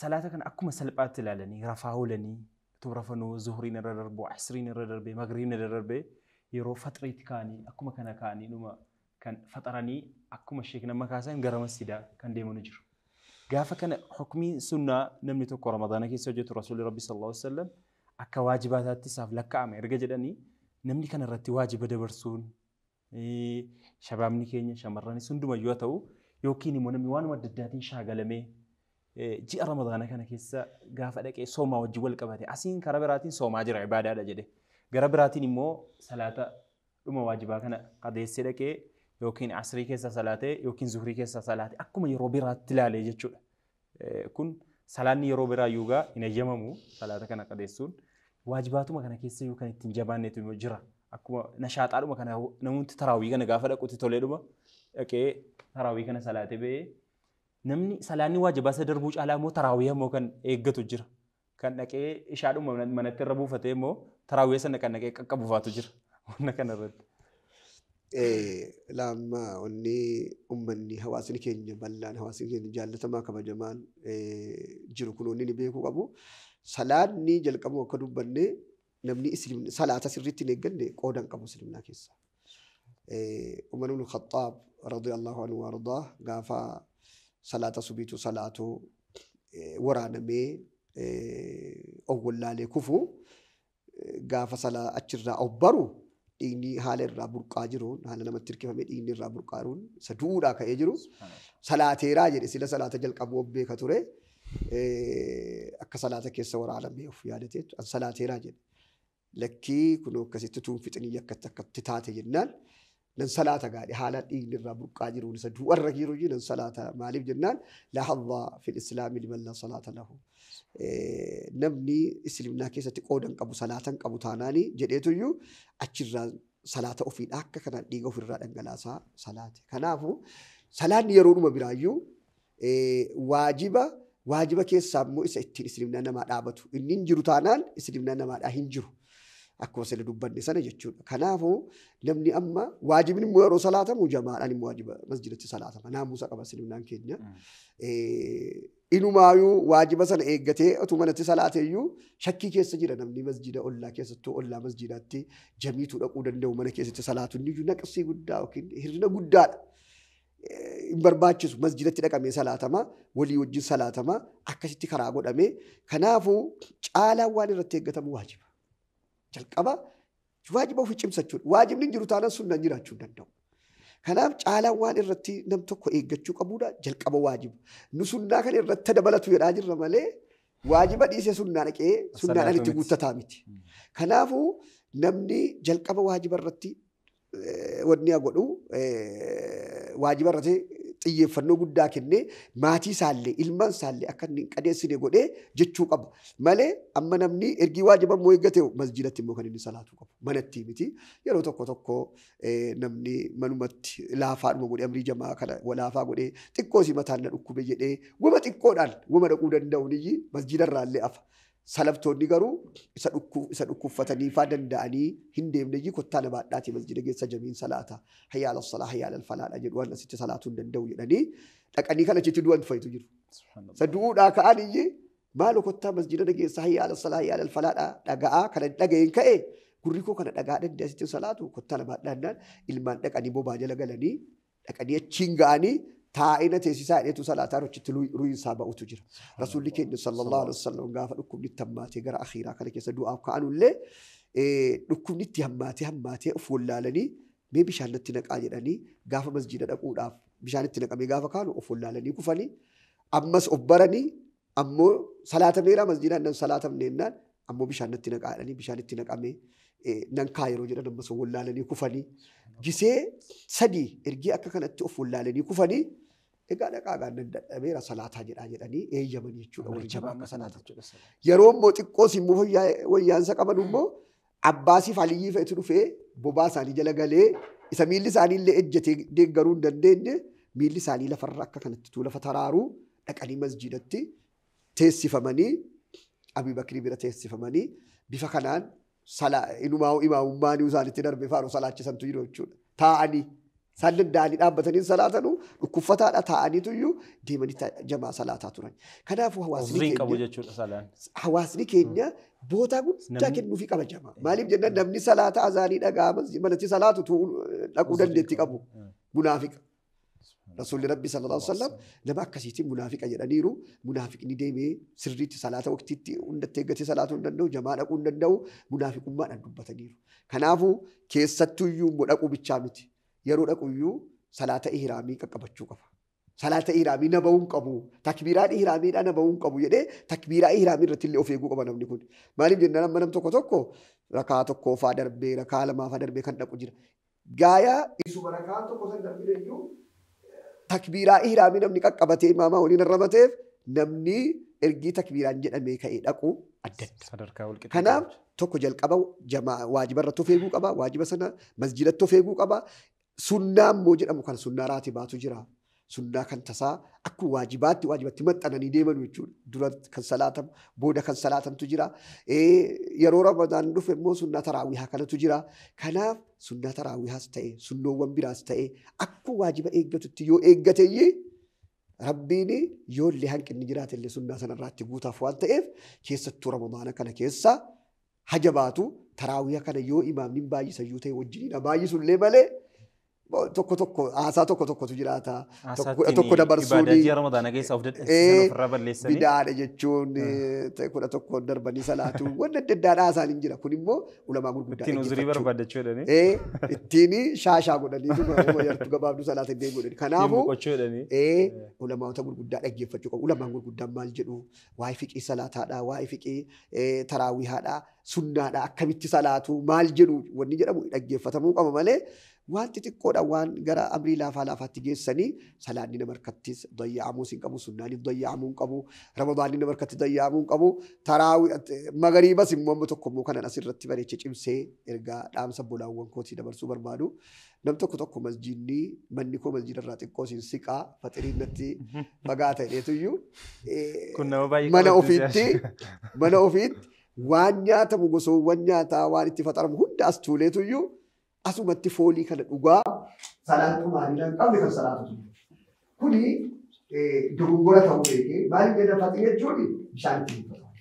salaata kana akkuma salphaatti ilaalanii rafaa oolanii utuu rafanuu zuhuriin irra darbuu, asriin irra darbee, magriibni irra darbee yeroo faxriitti ka'anii akkuma kana ka'anii dhuma kan faxaranii akkuma sheek nama kaasan gara masjiidaa kan deemanu jiru. Gaafa kana hukmiin sunnaa namni tokko Ramadaana keessa hojjetu Rasuulli Rabbi sallallahu alaihi wasallam akka waajibaataatti isaaf lakkaa'ame erga jedhanii namni kana irratti waajiba dabarsuun shabaabni keenya shamarranis hundumayyuu haa ta'u yookiin immoo namni waanuma adda addaatiin shaagalamee ji'a Ramadaana kana keessa gaafa dhaqee soomaa wajjin wal qabate asiin karaa biraatiin soomaa jira ibaadaadha jedhe gara biraatiin immoo salaata dhuma waajibaa kana qadeessee dhaqee yookiin asrii keessa salaatee yookiin zuhurii keessa salaatee akkuma yeroo biraatti ilaalee jechuudha. Kun salaanni yeroo biraa yuugaa hin eeyyamamu salaata kana qadeessuun waajibaatuma kana keessa iyyuu kan ittiin jabaannetu immoo jira. Akkuma nashaaxaadhuma kana namoonni taraawii kana gaafa dhaqutti toleedhuma dhaqee taraawii kana salaatee ba'ee namni salaanni waajibaa isa darbuu caalaa immoo taraawii immoo kan eeggatu jira. Kan dhaqee ishaadhuma manatti irra buufatee immoo taraawii sana kan dhaqee qaqqabuufaatu jira. Wanna kana irratti. Lamma wanni uummanni hawaasni keenya bal'aan hawaasni keenya jaallatamaa kabajamaan jiru kun wanni inni beekuu qabu. Salaanni jalqabu akka dubbanne namni salaata sirriitti hin eegganne qooda hin qabu islimnaa keessa. Umar ibn Khattaab radiyallahu anhu wardaa gaafa salaata subiitu salaatu waraanamee owwallaalee kufu gaafa salaa achirraa obbaru dhiigni haala irraa burqaa jiruun haala namatti hirkifamee dhiigni irraa burqaa jiruun isa du'uudhaa ka'ee jiru salaateeraa jedhe sila salaata jalqabu beeka ture akka salaata keessa waraanamee of yaadatee an salaateeraa jedhe lakkii kun akkasitti tuun fixinii akkatti taate jennaan nan salaata gaadhe haala dhiigni irraa burqaa jiruun isa du'arra jiru nan salaata maaliif jennaan laa hadda fil islaami liman laa salaata lahu. Namni islimnaa keessatti qooda hin qabu salaata hin qabu taanaanii jedheetuyyuu achirraa salaata ofiidha akka kanaan dhiiga ofirraa dhangalaasaa salaate. Kanaafuu salaanni yeroodhuma biraayyuu waajiba Waajiba keessaa immoo isa ittiin islimnaa namaa dhaabatu. Inni hin jiru taanaan islimnaa namaadhaa hin jiru. Akkuma sila dubbanne sana jechuudha. Kanaafuu namni amma waajibni immoo yeroo salaatamu jamaadhaan immoo waajiba masjidatti salaatama. Naamusa qaba islimnaan keenya. Inumaayuu waajiba sana eeggatee otoo manatti salaateeyyuu shakkii keessa jira namni masjida ollaa keessattuu ollaa masjidaatti jamiituu dhaquu danda'u mana keessatti salaatu inni iyyuu naqsii guddaa yookiin hir'ina guddaadha. Hin barbaachisu masjidatti dhaqamee salaatama walii wajjin salaatama akkasitti karaa godhame. Kanaafuu caalaan waan irratti eeggatamu waajiba. Jalqaba waajiba ofii cimsachuudha. Waajibni hin jiru taanaan sunnaan jiraachuu hin danda'u. Kanaaf caalaan waan irratti nam tokko eeggachuu qabudha jalqaba waajiba. Nu sunnaa kana irratti dabalatu jedhaa jirra malee waajiba dhiisee sunnaa dhaqee sunnaadhaan itti guuttataa miti. Kanaafuu namni jalqaba waajiba irratti wanni godhu waajiba irratti xiyyeeffannoo guddaa kennee maatii isaallee ilmaan isaallee akka inni hin qadeessine godhee jechuu qaba. Malee amma namni ergii waajiba immoo eeggate masjidatti immoo kan inni salaatuu qabu. Manatti miti. Yeroo tokko tokko namni manumatti laafaadhuma godhee amrii jamaa kana laafaa godhee xiqqoo si mataan na dhukkube jedhee wama xiqqoodhaan wama dhaquu danda'uun iyyi masjidarraallee afa. Salaftoonni garuu isa dhukkubfatanii faa danda'anii hin deemne iyyuu kottaa nama addaati masjida keessa jamiin salaata hayya ala salaa hayya ala falaadha jedhu waan asitti salaatuu hin danda'u jedhanii dhaqanii kan achitti du'an fayitu jiru. Isa du'uudhaa ka'an iyyuu maaloo kottaa masjida keessa hayya ala salaa hayya ala falaadha dhaga'aa kana dhaga'een ka'e gurri koo kana dhagaa danda'e asitti salaatu kottaa nama addaannaan ilmaan dhaqanii bobaa jala galanii dhaqanii achiin ga'anii taa'ina teessisaa jedhetu salaataa achitti ru'iinsaa ba'utu jira. Rasuulli keenya sallallahu alaihi wasallam gaafa dhukkubni itti hammaatee gara akhiiraa kana keessa du'aaf ka'anullee dhukkubni itti hammaatee hammaatee of wallaalanii mee bishaan natti naqaa jedhanii gaafa masjida dhaquudhaaf bishaan itti naqamee gaafa kaanu of wallaalanii kufanii ammas of baranii ammoo salaatameera masjidaan nan salaatamne jennaan ammoo bishaan natti naqaa jedhanii bishaan itti naqamee nan kaa yeroo jedhan ammas of wallaalanii kufanii gisee sadii ergii akka kanatti of wallaalanii kufanii egaa dhaqaa gaannan dadhabeera salaataa jedhaa jedhanii eeyyamanii jechuudha warri jamaa akka salaatan. Yeroo immoo xiqqoos immoo wayyaansa qaban immoo Abbaasiif Aliyyii fe'atu dhufee bobaa isaanii jala galee isa miilli isaanii illee ejjetee deeggaruu hin dandeenye miilli isaanii lafarra akka kanatti lafa taraaruu dhaqanii masjidatti teessifamanii Abii Bakrii bira teessifamanii bifa kanaan inumaa imaamummaan isaanitti darbe faaruu salaachisantu jiru jechuudha. Taa'anii isaan danda'anii dhaabbatanii salaatanuu dhukkubfataadha taa'aniitu iyyuu deemanii jamaa salaataa turan. Kanaafuu hawaasni keenya bootaa guddaa kennuufii qaba jamaa. Maaliif jennaan namni salaata azaanii dhagaa manatti salaatu dhaquu dandeetti qabu munaafiqa. Rasuulli Rabbi sallallahu alaihi wasallam nama akkasiitiin munaafiqa jedhaniiru. Munaafiqni deemee sirriitti salaata waqtiitti hundatti eeggatee salaatuu hin danda'u, jamaa dhaquu hin danda'u, munaafiqummaadhaan dubbataniiru. Kanaafuu keessattuu iyyuu immoo dhaquu bichaa miti. Yeroo dhaqu iyyuu salaata ihraamii qaqqabachuu qaba. Salaata ihraamii na ba'uu hin qabu. Takbiiraan ihraamiidhaan na ba'uu hin qabu jedhee takbiiraa ihraamii irratti illee of eeguu qaba namni kun. Maaliif jennaan amma nam tokko tokko rakaa tokkoo faa darbee rakaa lamaa faa darbee kan dhaqu jira. Gaayaa isuma rakaa tokko san darbee iyyuu takbiiraa ihraamii namni qaqqabatee imaamaa waliin arramateef namni ergii takbiiraan jedhamee ka'ee dhaqu adda adda. Kanaaf tokko jalqaba waajiba irratti of eeguu qaba. Waajiba sana masjidatti of eeguu qaba. Sunnaa immoo jedhamu kana sunnaa raatibaatu jira. Sunnaa kan tasaa akkuma waajibaatti waajibatti maxxananii deeman jechuudha. Dura kan salaatamu booda kan salaatamtu jira. Yeroo Ramadaan dhufe immoo sunnaa taraawihaa kanatu jira. Kanaaf sunnaa taraawihaas ta'e sunnoowwan biraas ta'e akkuma waajiba eeggatutti yoo eeggateyyee Rabbiin yoo illee hanqinni jiraate illee sunnaa sanarraatti guutaaf waan ta'eef keessattuu Ramadaana kana keessa hajabaatu taraawihaa kana yoo imaamni baay'isayyuu ta'e wajjin baay'isullee malee tokko tokko haasaa tokko tokkotu jiraata. Tokko dabarsuun Ramadaana keessa of dadhabsiisan ofirraa balleessanii. Bidaadha jechuun kudha tokko darbanii salaatu wanni adda addaadha haasaan hin jira. Kun immoo ulamaa gurguddaa ittiin uzurii barbaadachuu jedhanii. Ittiin shaashaa godhanii yartuu gabaabduu salaata hin godhani. Kanaafuu ulamaota gurguddaa dhaggeeffachuu qabu. Ulamaan gurguddaan maal jedhu waa'ee fiqii salaataadha, waa'ee fiqii taraawihaadha, sunnaadha, akkamitti salaatu maal jedhu wanni jedhamu dhaggeeffatamuu qaba malee Waan xixiqqoodha waan gara amrii laafaa laafaatti geessanii salaanni nama harkattis dayya'amuus hin qabu, sunnaanis dayya'amuu hin qabu, ramadaanni nama harkatti dayya'amuu hin qabu. Taraawii magariibas immoo amma tokko immoo kanan asirratti bareechee cimsee ergaa dhaamsa bolaawwan kootii dabarsuu barbaadu. Nam tokko tokko masjiidni manni koo masjiida irraa xiqqoo siin siqaa faxiriin natti fagaata jedheetuyyuu Kun nama baay'ee mana qabachiisa. ofiitti mana ofiitti waan nyaatamu gosoowwan nyaataa waan itti faxaramu hunda as tuuleetuyyuu asumatti foolii kana dhugaa salaatu maaliidhaan hin qabne kan salaatu ture. Kuni dogongora ta'uu beekee maaliif jedha faxii jechuun bishaan itti hin faxamu.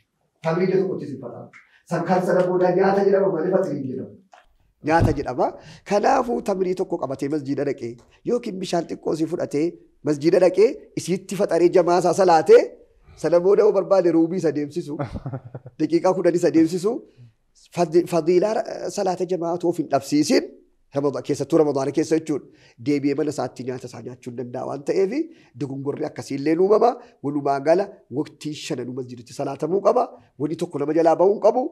Tamrii tokkotti hin faxamu. Kan sana booda nyaata jedhama malee faxii hin jedhamu. Nyaata jedhama. Kanaafuu tamrii tokko qabatee masjiida dhaqee yookiin bishaan xiqqoo isii fudhatee masjiida dhaqee isiitti faxaree jamaa isaa salaatee sana booda yoo barbaade ruubii isa deemsisu daqiiqaa 10 isa deemsisu fadiilaa salaata jamaa otoo of hin dhabsiisin keessattuu ramadaana keessa jechuudha. Deebi'ee mana isaatti nyaata isaa nyaachuu hin danda'a waan ta'eef dogongorri akkasiillee uumama. Walumaa gala waqtii shananuu masjiidatti salaatamuu qaba. Wanni tokko nama jalaa bahuu hin qabu.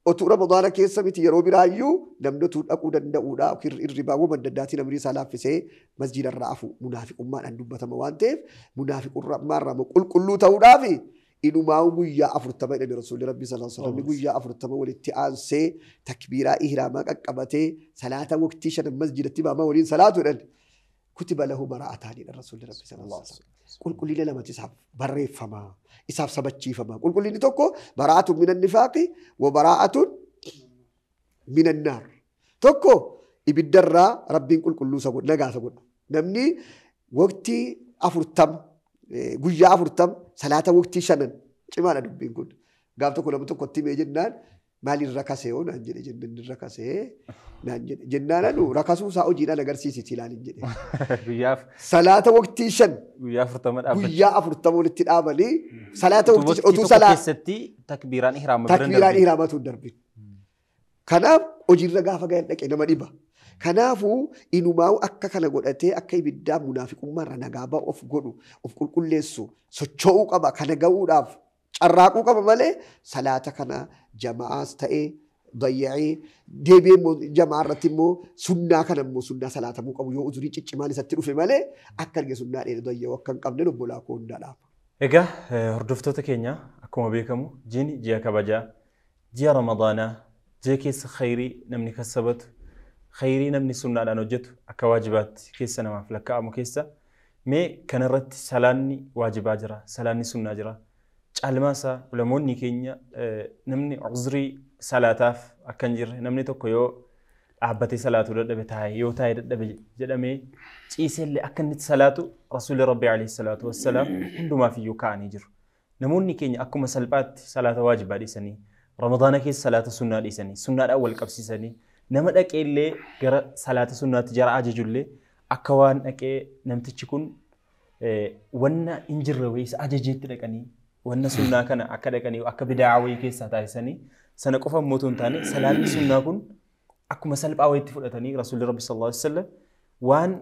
Otuu ramadaana keessa miti yeroo biraayyuu namni otuu dhaquu danda'uudha. Hirribaa adda addaatiin amrii isaa laaffisee masjiida irraa hafu munaafiqummaadhaan dubbatama waan ta'eef munaafiqummaarraa qulqulluu ta'uudhaaf inumaa guyyaa 40 jedhani Rasuulli Rabbi sallallahu alaihi wasallam guyyaa 40 walitti aansee takbiiraa ihraamaa qaqqabatee salaata waqtii shanan masjiidatti baamaa waliin salaatu jedhan. Kutiba lahu baraa'ataan jedhan Rasuulli Rabbi sallallahu alaihi wasallam. Qulqullina lamatu isaaf barreeffama, isaaf sabachiifama. Qulqullinni tokko baraa'atun minan nifaaqi wa baraa'atun minan naar. Tokko ibiddarraa Rabbiin qulqulluu isa godha, nagaa isa godha. Namni waqtii 40 guyyaa 40 salaata waqtii shanan cimaadha dubbiin kun. Gaaf tokko nama tokkotti himee jennaan maaliin rakasee hoo naan jedhe jennaan inni rakasee naan jedhe jennaan anu rakasuu isaa hojiidhaan agarsiisiti ilaalin jedhe. Guyyaaf Salaata waqtii shan guyyaa 40 dhaabbachuu. Guyyaa 40 walitti dhaabanii salaata Utuu waqtii waqtii otuu tokko salaa keessatti takbiiraan ihraama bira hin takbiiraan darbin. ihraamatu hin darbin. Kanaaf hojiirra gaafa gahan dhaqee nama dhiba. Kanaafuu inumaa'u akka kana godhatee akka ibiddaa munaafiqummaarra nagaa ba'u of godhu of qulqulleessu socho'uu qaba kana ga'uudhaaf carraaquu qaba malee salaata kana jama'aas ta'ee dayya'ee deebi'ee immoo jamaa irratti immoo sunnaa kana immoo sunnaa salaatamuu qabu yoo uzurii ciccimaan isatti dhufe malee akka arge sunnaa dheedha dayya'uu akka hin qabne obbolaa koo hundaa dhaama. Egaa hordoftoota keenya akkuma beekamu jiini ji'a kabajaa ji'a ramadaanaa ji'a keessa khayrii namni kassabatu khayrii namni sunnaadhaan hojjetu akka waajibaatti keessa namaaf lakkaa'amu keessa mee kanarratti salaanni waajibaa jira salaanni sunnaa jira caalmaa isaa ulamoonni keenya namni uzrii salaataaf akka hin jirre namni tokko yoo dhaabbatee salaatuu dadhabe taa'e yoo taa'e dadhabe jedhamee ciisellee akka inni salaatu Rasuulli Rabbi alayhi salaatu wassalaam hundumaaf iyyuu kaa'anii jiru. Namoonni keenya akkuma salphaatti salaata waajibaa dhiisanii ramadaana keessa salaata sunnaa dhiisanii sunnaadhaan wal qabsiisanii nama dhaqee illee gara salaata sunnaatti jara ajajullee akka waan dhaqee namtichi kun wanna hin jirre wayii isa ajajeetti dhaqanii wanna sunnaa kana akka dhaqanii akka bidaa wayii keessaa taasisanii sana qofa immoo otoo hin taane salaanni sunnaa kun akkuma salphaa wayiitti fudhatanii Rasuulli Rabbi sallallahu alaihi wasallam waan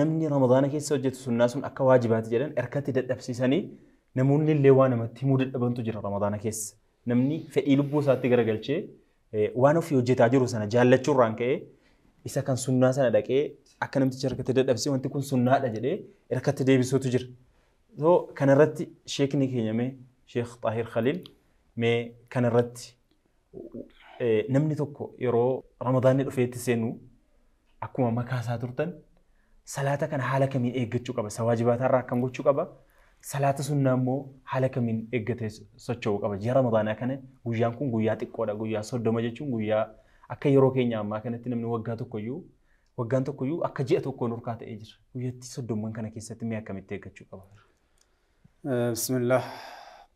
namni ramadaana keessa hojjetu sunnaa sun akka waajibaatti jedhan harkatti dadhabsiisanii namoonni illee waan namatti himuu dadhabantu jira ramadaana keessa. Namni fedhii lubbuu isaatti garagalchee waan ofii hojjetaa jiru sana jaallachuurraan ka'ee isa kan sunnaa sana dhaqee akka namtichi harkatti dadhabsee wanti kun sunnaadha jedhee harkatti deebisuutu jira. So kanarratti sheekni keenya mee Sheekh Xaahir Khaliil mee kanarratti namni tokko yeroo ramadaanni dhufeetti seenu akkuma makaa isaa turtan salaata kana haala kamiin eeggachuu qaba? Isa waajibaatarraa akkam gochuu qaba? Salaata sunnaa immoo haala kamiin eeggatee socho'uu qaba? Ji'a ramadaanaa kana guyyaan kun guyyaa xiqqoodha. Guyyaa 30 jechuun guyyaa akka yeroo keenya ammaa kanatti namni waggaa tokkoyyuu waggaan tokkoyyuu akka ji'a tokkoon urkaa ta'ee jira. Guyyaatti 30 kana keessatti mee akkamitti eeggachuu qaba? Bismillah.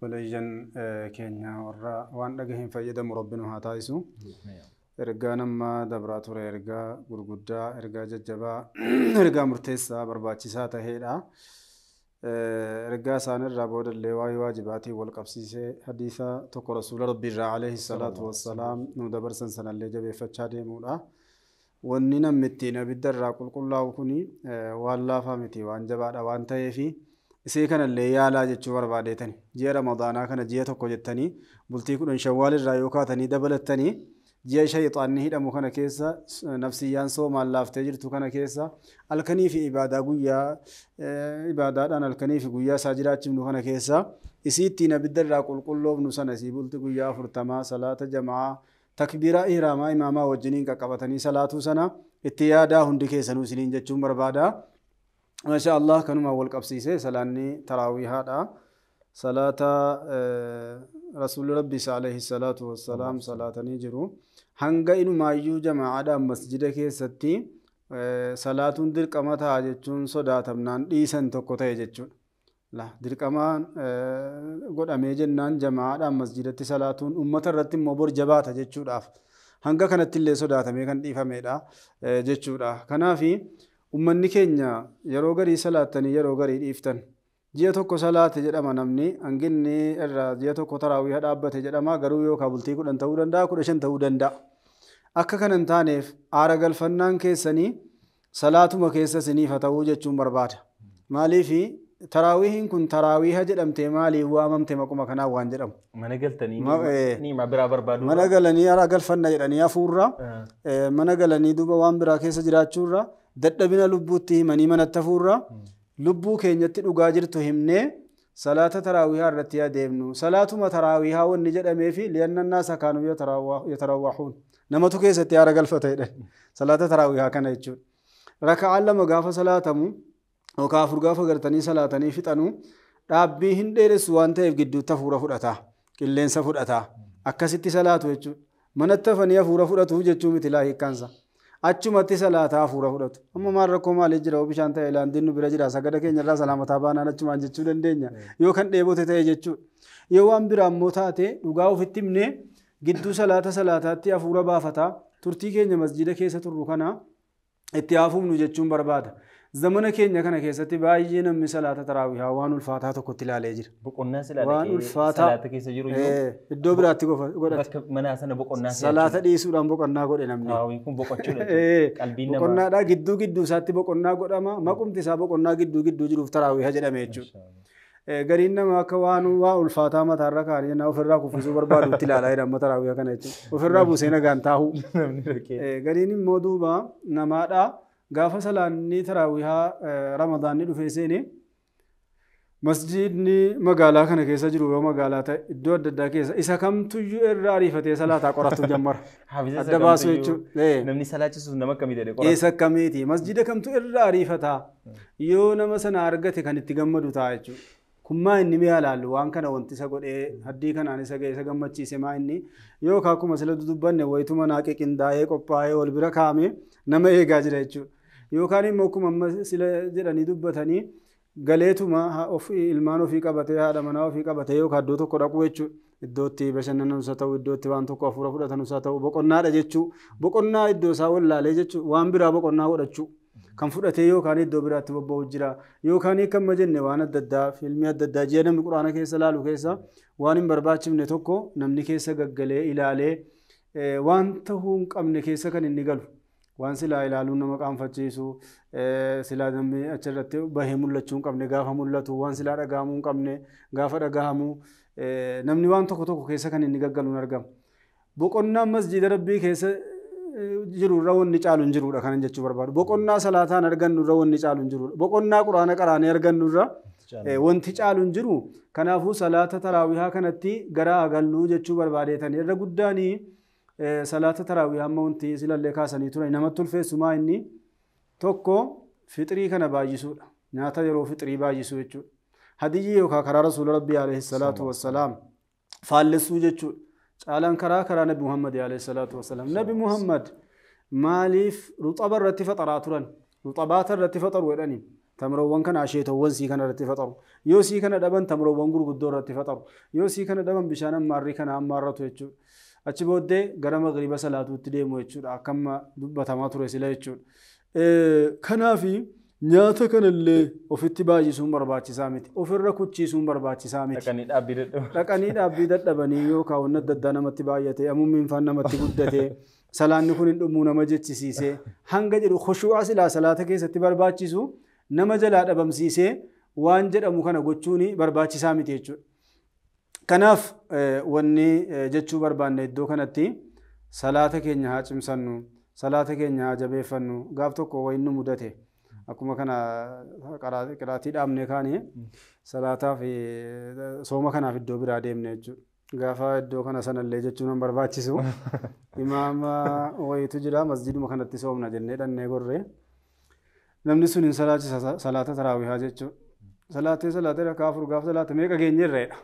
Balayyan keenya warra waan dhagaheen fayyadamu Rabbi nu haa taasisu. Ergaa nama dabraa ture, ergaa gurguddaa, ergaa jajjabaa, ergaa murteessaa barbaachisaa ta'edha. Ergaa isaanirraa boodallee waa'ee waajibaatiin wal qabsiisee hadiisa tokko Rasuula Rabbiirraa alayhi salaatu wassalaam nu dabarsan sanallee jabeeffachaa deemuudha. Wanni namni ittiin abiddarraa qulqullaa'u kuni waan laafaa miti waan jabaadha waan ta'eefi isii kanallee yaalaa jechuu barbaadeetani. Ji'a Ramadaanaa kana ji'a tokko jettanii bultii 10 Shawwaal irraa yoo kaatanii dabalattanii Ji'a shayxaanni hidhamu kana keessa nafsiyyaan soomaan laaftee jirtu kana keessa halkanii fi ibaadaa guyyaa ibaadaadhaan halkanii fi guyyaa isaa jiraachifnu kana keessa isii ittiin abidda irraa qulqulloofnu sana isii bulti guyyaa 40 salaata jamaa takbiiraa ihraamaa imaamaa wajjiniin qaqqabatanii salaatuu sana itti yaadaa hundi keessanuu isiniin jechuun barbaada. Masha Allah kanumaan wal qabsiisee salaanni taraawiihaadha. Salaata Rasuulli Rabbi alayhi salaatu wassalaam salaatanii jiru. Hanga inumaayyuu jamaa'aadhaan masjida keessatti salaatuun dirqama ta'a jechuun sodaatamnaan dhiisan tokko ta'e jechuudha. Dirqamaan godhamee jennaan jamaa'aadhaan masjidatti salaatuun uummata irratti immoo bor jabaata jechuudhaaf hanga kanatti illee sodaatamee kan dhiifamedha jechuudha. Kanaaf uummanni keenya yeroo garii salaattanii yeroo garii dhiiftan. Ji'a tokko salaate jedhama namni hanginni irraa ji'a tokko taraawiiha dhaabbate jedhama garuu yookaan bultii 10 ta'uu danda'a 15 ta'uu danda'a. Akka kana hin taaneef aara galfannaan keessanii salaatuma keessa isiniif haa ta'uu jechuun barbaada. Maaliif taraawiihin kun taraawiiha jedhamtee maaliif waamamte maquma kanaan waan jedhamu. Mana galtanii niima biraa barbaadu. Mana galanii aara galfanna jedhanii hafuurra mana galanii duuba waan biraa keessa jiraachuurra dadhabina lubbuutti himanii manatti hafuurra. Lubbuu keenyatti dhugaa jirtu himnee salaata taraawiihaa irratti adeemnu. Salaatuma taraawiihaa wanni jedhamee fi li'annannaa sakaanuu yatarawwahuun namatu keessatti aara galfata jedhan salaata taraawiihaa kana jechuudha. Raka'aan 2 gaafa salaatamu yookaan 4 gaafa gartanii salaatanii fixanu dhaabbii hin dheeressu waan ta'eef gidduutti hafuura fudhata qilleensa fudhata akkasitti salaatu jechuudha. Manatti hafanii hafuura fudhatu jechuu miti laa hiikkaansa. Achumatti salaataa hafuura fudhatu. Amma maal rakkoo maalii jira bishaan ta'e ilaandiin nu bira jira sagada keenya irraa salaamataa baanaan achumaan jechuu dandeenya. Yoo kan dheebote ta'e jechuudha. Yoo waan biraa immoo taate dhugaa ofitti himnee gidduu salaata salaataatti hafuura baafataa turtii keenya masjida keessa turru kana itti hafuufnu jechuun barbaada. Zamana keenya kana keessatti baay'ee namni salaata taraawiihaa waan ulfaataa tokkotti ilaalee jira. Boqonnaa salaata keessa jiru iddoo biraatti godhate. Bakka manaa sana boqonnaa salaata dhiisuudhaan boqonnaa godhe namni. Taraawiin kun boqochuudha. Qalbiin namaa. Boqonnaadhaa gidduu gidduu isaatti boqonnaa godhama. Maqumti isaa boqonnaa gidduu gidduu jiruuf taraawiiha jedhame jechuudha. Gariin nama akka waan ulfaataa mataarra kaa'anii jennaan ofirraa kuffisuu barbaadutti ilaalaa jira amma taraawiiha kana jechuudha. Ofirraa buusee nagaan taa'u. Gariin immoo duuba namaadhaa. Gaafa salaanni taraawiihaa ramadaanni dhufee seene masjidni magaalaa kana keessa jiru yoo magaalaa ta'e iddoo adda addaa keessa isa kamtuyyuu irra ariifatee salaataa qoratu jammara. Adda baasuu jechuudha. Namni salaachisuuf nama akkamii jedhee qorata? Eessa akkamiiti? Masjida kamtu irra ariifataa yoo nama sana argate kan itti gammadu ta'a jechuudha. Kun maa inni mi'a ilaallu waan kana wanti isa godhee haddii kanaan isa ga'e isa gammachiise maa inni yookaan akkuma sila dudubbanne wayituma naaqee qindaa'ee qophaa'ee wal bira kaa'ame nama eegaa jira jechuudha. Yookaan immoo akkuma amma sila jedhanii dubbatanii galeetuma ilmaan ofii qabatee haadha manaa ofii qabatee yookaan iddoo tokko dhaquu jechuudha. Iddoo itti bashannanus haa ta'u iddoo itti waan tokko hafuura fudhatanus haa ta'u boqonnaadha jechuu boqonnaa iddoo isaa wallaalee jechuu waan biraa boqonnaa godhachuu kan fudhatee yookaan iddoo biraatti bobba'u jira yookaan akkuma jenne waan adda addaa fiilmii adda addaa ji'a namni quraana keessa laalu keessa waan hin barbaachifne tokko namni keessa gaggalee ilaalee waan ta'uu hin qabne keessa kan inni galu. Waan silaa ilaaluun nama qaanfachiisu silaa namni achirratti bahee mul'achuu hin qabne gaafa mul'atu waan silaa dhagahamuu hin qabne gaafa dhagahamu namni waan tokko tokko keessa kan inni gaggaluun argama. Boqonnaan masjida Rabbii keessa jiru irra wanni caalu hin jirudha kanan jechuu barbaadu. Boqonnaa salaataan argannu irra wanni caalu hin jirudha. Boqonnaa quraana qaraanee argannu irra wanti caalu hin jiru. Kanaafuu salaata taraawihaa kanatti gara agalluu jechuu barbaadeetani irra guddaanii salaata taraawihaa amma wanti silallee kaasanii turan namatti ulfeessumaa inni tokko fixrii kana baay'isuudha. Nyaata yeroo fixrii baay'isuu jechuudha. Hadiyyi yookaan karaa Rasuula Rabbii alayhi salaatu wassalaam faallessuu jechuudha. Caalaan karaa Nabi Muhammad alayhi salaatu wassalaam. Nabi Muhammad maaliif ruxaba irratti faxaraa turan? Ruxabaata irratti faxaru jedhani. Tamroowwan kana asheetowwan sii kana irratti faxaru. Yoo sii kana dhaban tamroowwan gurguddoo irratti faxaru. Yoo sii kana dhaban bishaan ammaarrii kana ammaarratu jechuudha. Achi booddee gara magriba salaatuutti deemu jechuudha. Akkamma dubbatamaa ture sila jechuudha. Kanaafi nyaata kanallee ofitti baay'isuun barbaachisaa miti. Ofirra kuchisuun barbaachisaa miti. Dhaqanii dhaabbii dadhabanii yookaan wanni adda addaa namatti baay'ate, amummiin faan namatti guddate, salaanni kun hin dhumuu nama jechisiise, hanga jedhu khushuu'a silaa salaata keessatti barbaachisu nama jalaa dhabamsiisee waan jedhamu kana gochuun barbaachisaa miti jechuudha. Kanaaf wanni jechuu barbaanne iddoo kanatti Salaata keenya haa cimsannu, salaata keenya haa jabeeffannu. Gaaf tokko wayinni mudate akkuma kana qiraatii dhaabne kaanii salaataaf sooma kanaaf iddoo biraa deemne jechuudha. Gaafa iddoo kana sanallee jechuun hin barbaachisu. Imaama wayitu jira masjiduma kanatti soomna jennee dhannee gorree. Namni sun hin salaachisa salaata taraawihaa jechuudha. Salaatee salaatee rakkaa afur gaafa salaate meeqa geenyerreedha.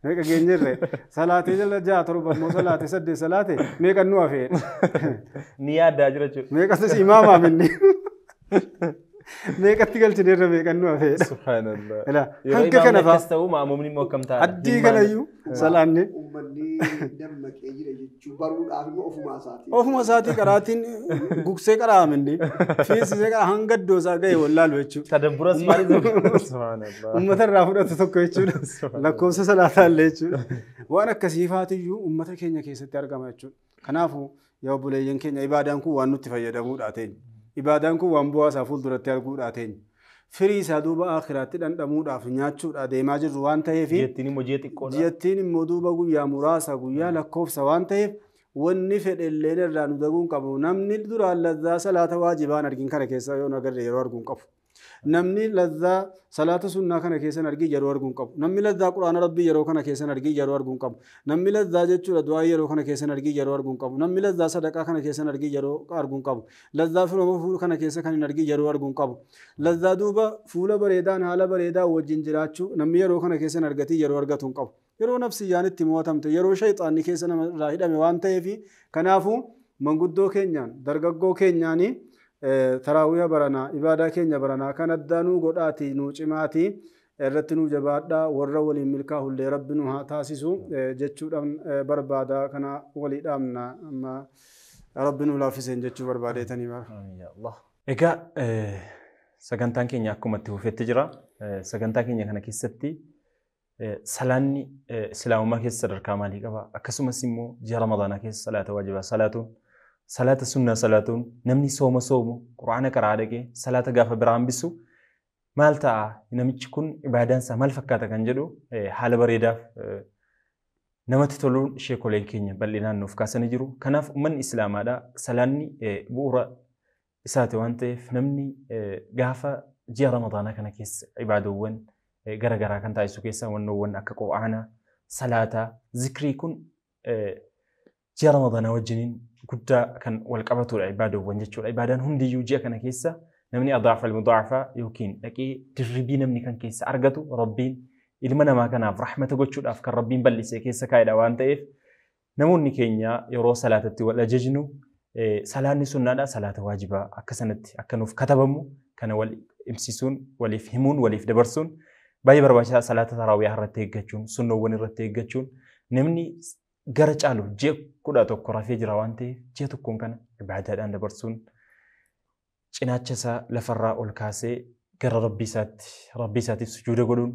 Meeqa geenyerree. Salaatee jala 6 7 immoo salaatee 8 salaate meeqa nu hafeedha. Ni yaaddaa jira jechuudha. Meeqas imaamaaf inni. Meeqatti galchineerra meeqa nu hafeedha. Subhaanallah. Hanga kana fa'a. Akkas ta'u maamumni immoo akkam ta'a. Addii kanayyuu salaanne. Uummanni dammaqee jira jechuun baruudhaaf immoo ofuma isaatii. Ofuma isaatii qaraatiin gugsee qaraa'ame inni. Fiisisee qaraa hanga iddoo isaa ga'e wallaalu jechuudha. Tadabburas maaliif? Subhaanallah. Uummata irraa fudhatu tokko jechuudha. Lakkoofsa salaataa illee jechuudha. Waan akkasii faatiyyuu uummata keenya keessatti argama jechuudha. Kanaafuu yaa obboleeyyan keenya ibaadaan kun waan nutti fayyadamuudha teenya. Ibaadaan kun waan bu'aa isaa fuulduratti arguudhaa teenya. Firii isaa duuba akhiraatti dhandhamuudhaaf nyaachuudhaa deemaa jirru waan ta'eef Ji'attiin immoo ji'a xiqqoodha. Ji'attiin immoo duuba guyyaa muraasa guyyaa lakkoofsa waan ta'eef wanni fedhe illee irraa nu daguun qabu. Namni duraan lazzaa salaata waajibaan argin kana keessa yoo agarre yeroo arguun qabu. Namni lazzaa salaata sunnaa kana keessa argin yeroo arguun qabu. Namni lazzaa quraana rabbii yeroo kana keessa argin yeroo arguun qabu. Namni lazzaa jechuudha du'aa yeroo kana keessa argin yeroo arguun qabu. Namni lazzaa sadaqaa kana keessa argin yeroo arguun qabu. Lazzaa firooma fuula kana keessa kan hin argin yeroo arguun qabu. Lazzaa duuba fuula bareedaan haala bareedaa wajjin jiraachuu namni yeroo kana keessa argatii yeroo argatu hin qabu. Yeroo nafsiyyaan itti mo'atamte yeroo shayxaanni keessa nama irraa hidhame waan ta'eef kanaafuu manguddoo keenyaan dargaggoo keenyaanii taraawiya baranaa ibaadaa keenya baranaa kan addaa nuu godhaatii nuu cimaatii irratti nuu jabaadhaa warra waliin milkaa'ullee rabbi nu haa taasisu jechuudhaan barbaada kana walii dhaamna amma rabbi nu laaffiseen jechuu barbaadeetanii bara. Egaa sagantaan keenya akkuma itti fufetti jira. Sagantaa keenya kana keessatti salaanni islaamummaa keessa sadarkaa maalii qaba? Akkasumas immoo ji'a Ramadaanaa keessa salaata waajibaa salaatuun salaata sunnaa salaatuun namni sooma soomu quraana karaa dhaqee salaata gaafa biraa hambisu maal ta'a namichi kun ibaadaan isaa maal fakkaata kan jedhu haala bareedaaf namatti toluun sheekoleen keenya bal'inaan nuuf kaasanii jiru. Kanaaf uummanni islaamaadha salaanni bu'uura isaati waan ta'eef namni gaafa ji'a Ramadaanaa kana keessa ibaadowwan garaagaraa kan taasisu keessaa wannoowwan akka quraanaa, salaataa, zikrii kun ji'a Ramadaanaa wajjiniin guddaa kan wal qabatudha ibaadowwan jechuudha. Ibaadaan hundiyyuu ji'a kana keessa namni adaafa al-mudaafaa yookiin dhaqee dirribii namni kan keessa argatu Rabbiin ilma namaa kanaaf rahmata gochuudhaaf kan Rabbiin bal'isee keessa kaa'edha waan ta'eef namoonni keenya yeroo salaatatti wal ajajnu salaanni sunnaadha salaata waajibaa akka sanatti akka nuuf katabamu kana wal ibsisuun waliif himuun waliif dabarsuun baay'ee barbaachisaa. Salaata taraawiyaa irratti eeggachuun sunnoowwan irratti eeggachuun namni gara caalu ji'a 11 rafee jira waan ta'eef ji'a tokkoon kana ibaadaadhaan dabarsuun cinaacha isaa lafarraa ol kaasee gara rabbii isaatiif sujuuda godhuun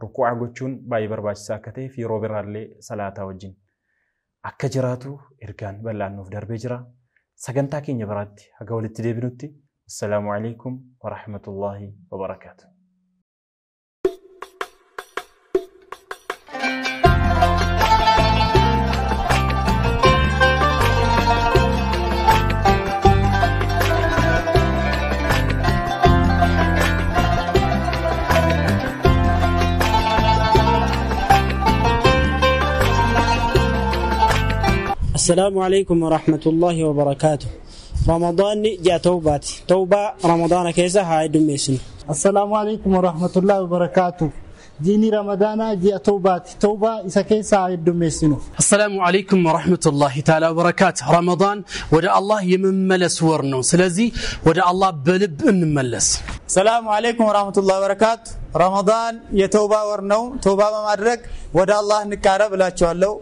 rukuu'aa gochuun baay'ee barbaachisaa akka ta'eef yeroo biraallee salaataa wajjin akka jiraatu ergaan bal'aan nuuf darbee jira. Sagantaa keenya biraatti haga walitti deebinutti assalaamu alaikum wa rahmatullaahi wa barakaatu. السلام عليكم ورحمة الله وبركاته. رمضان جاء توبات توبة رمضان كيسة هاي دميسن. السلام عليكم ورحمة الله وبركاته. ديني رمضان جاء توبات توبة إذا كيسة هاي دميسن. السلام عليكم ورحمة الله تعالى وبركاته. رمضان ودع الله يمملس ورنو سلازي ودع الله بلب نملس. السلام عليكم ورحمة الله وبركاته. رمضان يتوبة ورنو توبة ما أدرك ودع الله نكارب لا تشالو.